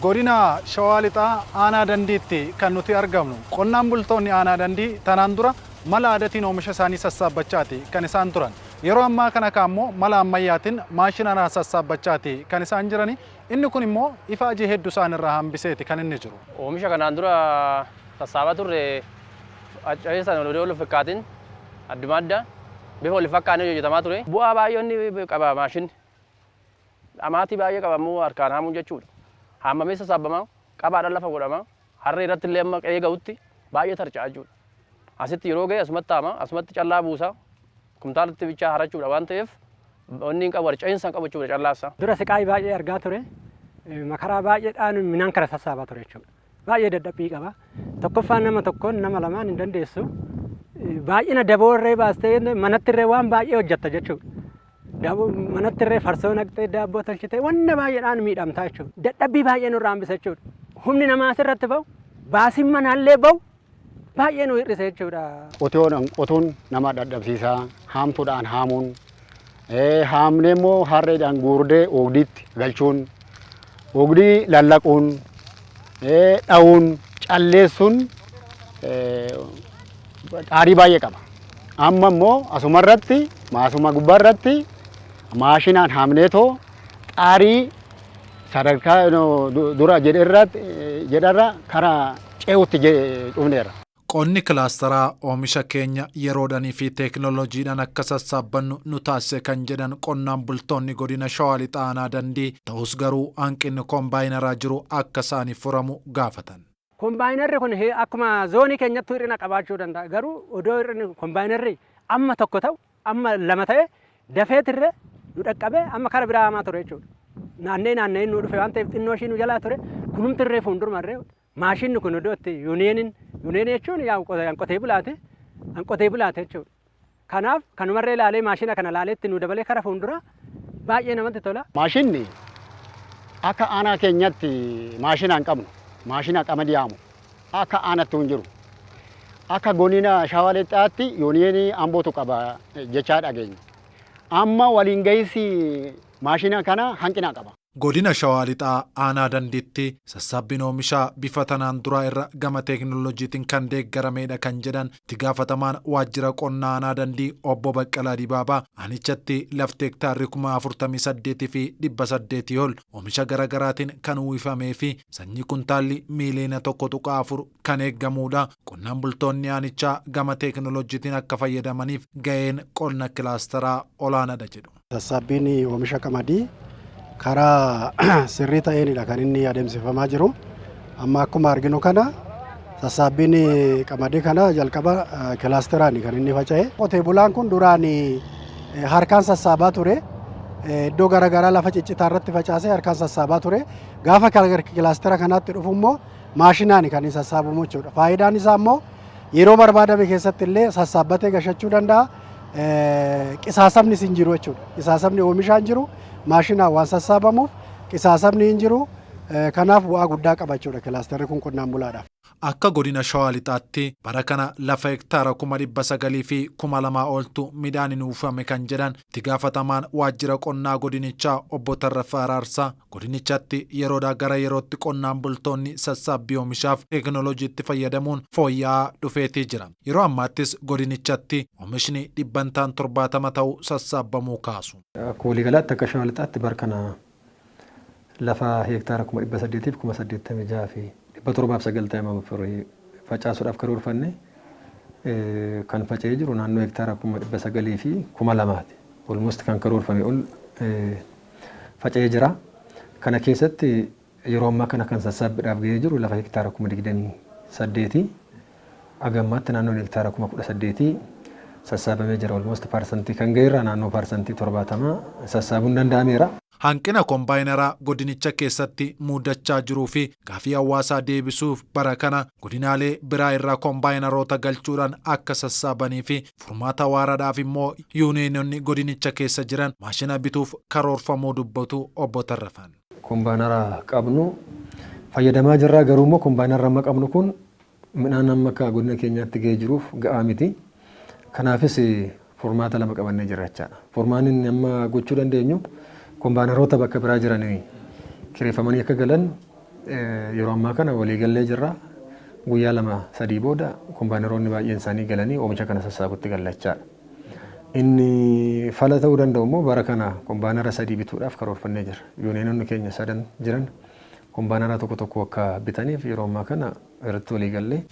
Godina Shawaa Lixaa Aanaa Dandiitti kan nuti argamnu. Qonnaan bultoonni Aanaa Dandii tanaan dura mala aadaatiin oomisha isaanii sassaabbachaati kan isaan turan. Yeroo ammaa kana immoo mala ammayyaatiin maashinaan sassaabbachaati kan isaan jirani. Inni kun immoo ifaajii hedduu isaan irraa hambiseeti kan inni jiru. Oomisha kanaan dura sassaabaa turre faca'insa odoo wal fakkaatin adduma adda bifa wal fakkaannee hojjetamaa ture. Bu'aa baay'ee inni qaba maashinni. Dhamaatii baay'ee qaba immoo harkaan haamuun jechuudha. Haamamee sassaabama, qabaadhaan lafa godhama, harree irratti illee amma qe'ee ga'utti baay'ee tarca'a jechuudha. Asitti yeroo ga'e asumatti haama, asumatti callaa buusa, kumtaalatti bichaa harachuudha waan ta'eef wanni hin qabu harca'iinsa hin qabu jechuudha callaasa. Dura siqaayii baay'ee argaa ture. Makaraa baay'eedhaan midhaan kana sassaabaa ture jechuudha. Baay'ee dadhabbii qaba. Tokkoffaan nama tokkoon nama lamaan hin dandeessu. Baay'ina daboo irree baastee manatti irree waan baay'ee hojjetta jechuudha. Manatti irree farsoo naqxee, daabboo tolchitee, wanna baay'eedhaan miidhamtaa jechuudha. Dadhabbii baay'ee nurraa hambisa jechuudha. Humni namaa asirratti bahu, baasiin manaallee bahu baay'ee nu hir'isa jechuudha. Qotiyoon qotuun nama dadhabsiisaa, haamtuudhaan haamuun, haamnee immoo harreedhaan guurdee oogdiitti galchuun, oogdii lallaquun, dha'uun, calleessuun xaarii baay'ee qaba. Amma immoo asumarratti maasuma gubbaarratti maashinaan haamneetoo xaarii sadarkaa dura jedharra karaa ce'utti dhufneerra. Qonni kilaastaraa oomisha keenya yeroodhanii fi teekinooloojiidhaan akka sassaabbannu nu taasise kan jedhan qonnaan bultoonni godina Shawaa Lixaa Aanaa Dandii, ta'us garuu hanqinni kombaayinaraa jiru akka isaaniif furamu gaafatan. Kombaayinarri kun akkuma zoonii keenyattuu hir'ina qabaachuu danda'a. Garuu odoo hir'inni kombaayinarri amma tokko ta'u, amma lama ta'e, dafeetirree nu dhaqqabee amma kara biraa hamaa ture jechuudha. Naannee naannee nu dhufe waan ta'eef xinnoo ishii nu jalaa ture. Kunumtirree fuuldurumarree maashinni kun iddoo itti yuuniyeeniin, yuuniyeenii jechuun yaa qotee bulaati, qotee bulaati jechuudha. Kanaaf kanumarree ilaalee, maashina kana ilaalee itti nu dabalee kara fuulduraa baay'ee namatti tola. Maashinni akka aanaa keenyatti maashina hin qabnu. Maashina qamadii haamu akka aanaatti hin jiru. Akka godina Shawaa Lixaatti yuuniyeenii Ambootu qaba jechaa dhageenya. Amma waliin gahinsi maashina kana hanqina qaba. Godina Shawaa Lixaa Aanaa Dandiitti sassaabbiin oomishaa bifa tanaan duraa irra gama teekinooloojiitiin kan deeggarameedha kan jedhan itti gaafatamaan waajjira qonnaa Aanaa Dandii obbo Baqqalaa Dibaabaa, aanichatti lafti hektaarri 48,800 ol oomisha garaagaraatiin kan uwwifamee fi sanyii kuntaalli miiliyoona 1.4 kan eeggamudha. Qonnaan bultoonni aanichaa gama teekinooloojiitiin akka fayyadamaniif ga'een qonna kilaastaraa olaanaadha jedhu. Sassaabbiin oomisha qamadii karaa sirrii ta'eenidha kan inni adeemsifamaa jiru. Amma akkuma arginu kana sassaabbiin qamadii kana jalqaba kilaasteraani kan inni faca'e. Qotee bulaan kun duraan harkaan sassaabaa ture. Iddoo garaagaraa lafa ciccitaa irratti facaasee harkaan sassaabaa ture. Gaafa kilaastera kanaatti dhufu immoo maashinaani kan inni sassaabamu jechuudha. Faayidaan isaa immoo yeroo barbaadame keessatti illee sassaabbatee gashachuu danda'a. Qisaasamnis hin jiru jechuudha. Qisaasamni oomishaa hin jiru. Maashinaan waan sassaabamuuf qisaasamni hin jiru. Kanaaf bu'aa guddaa qaba jechuudha kilaasterri kun qonnaan bulaadhaaf. Akka godina Shawaa Lixaatti bara kana lafa hektaara 902,000 oltu midhaan uwwifame kan jedhan itti gaafatamaan waajjira qonnaa godinichaa obbo Tarrafaa Araarsaa, godinichatti yeroodhaa gara yerootti qonnaan bultoonni sassaabbii oomishaaf teekinooloojiitti fayyadamuun fooyya'aa dhufeetii jira. Yeroo ammaattis godinichatti oomishni dhibbantaan 70 ta'u sassaabamuu kaasu. Akka waliigalaatti akka Shawaa Lixaatti bara kana lafa hektaara 886,794 facaasuudhaaf karoorfanne kan faca'ee jiru naannoo hektaara 902,000ti. Almost kan karoorfame ol faca'ee jira. Kana keessatti yeroo ammaa kana kan sassaabbiidhaaf gahee jiru lafa hektaara 28,000. Haga ammaatti naannoon hektaara 18,000 sassaabamee jira. Almost parsantii kan gaheerra naannoo 70% sassaabuun danda'ameera. Hanqina kombaayinaraa godinicha keessatti mudachaa jiruu fi gaafii hawaasaa deebisuuf bara kana godinaalee biraa irraa kombaayinaroota galchuudhaan akka sassaabanii fi furmaata waaraadhaaf immoo yuuniyeenonni godinicha keessa jiran maashina bituuf karoorfamuu dubbatu obbo Tarrafan. Kombaayinara qabnu fayyadamaa jirra, garuu immoo kombaayinarra amma qabnu kun midhaan amma akka godina keenyaatti gahee jiruuf ga'aa miti. Kanaafis furmaata lama qabannee jirra jechaadha. Furmaanni inni amma gochuu dandeenyu kombaayinaroota bakka biraa jiran kireeffamanii akka galan Yeroo ammaa kana waliigallee jirra. Guyyaa 2 3 booda kombaayineroonni baay'een isaanii galanii oomisha kana sassaabutti gallachaadha. Inni fala ta'uu danda'u immoo bara kana kombaayinara 3 bituudhaaf karoorfannee jira. Yuuniyeenonni keenya sadan jiran kombaayinara tokko tokko akka bitaniif yeroo ammaa kana irratti waliigallee.